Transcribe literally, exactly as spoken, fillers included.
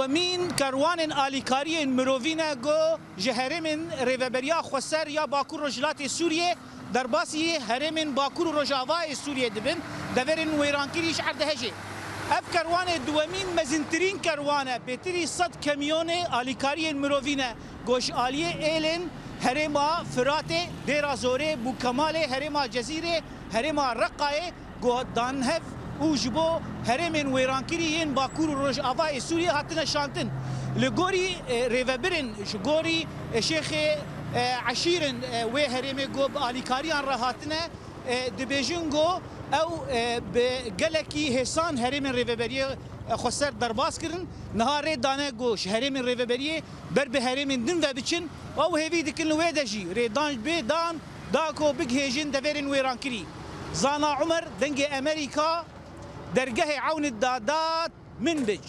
Mîn kerwanên alîkariyên mirovî ne ku ji herêmên Rêveberiya Xweser ya Bakur Rojhilatê Sûriyê derbasî herêmên Bakur û Rojavayê Sûriyê dibin, deverên wêrankirî ji erdê hejê. Ev kerwanê duwemîn mezintirîn kerwan e, pêtirî sed kemyonê alîkariyên mirovî ne ku ji aliyê êlên herêma Firatê, Dêra Zorê, Bûkemalê, herêma Cezîrê, herêma Reqayê, ku dan hev û ji bo herêmên wêrankirî yên Bakur û Rojavayê Sûriyê hatine şandin. Li gorî, e, rêvebirên, ji gorî, e, şêxê, e, eşîrên, e, wê herêmê ku bi alîkariyan re hatine, e, dibêjin ku ew, e, bi gelekî hêsan herêmên Rêveberiyê, e, Xweser derbas kirin. Niha rê dane ku ji herêmên Rêveberiyê ber bi herêmên din ve biçin. Ew hêvî dikin li wê de jî rêdan bê dan da ku bigihêjin deverên wêrankirî. Zana Umer, Dengê Emerîka, Dergehê Ewnid Dadat, Minbic.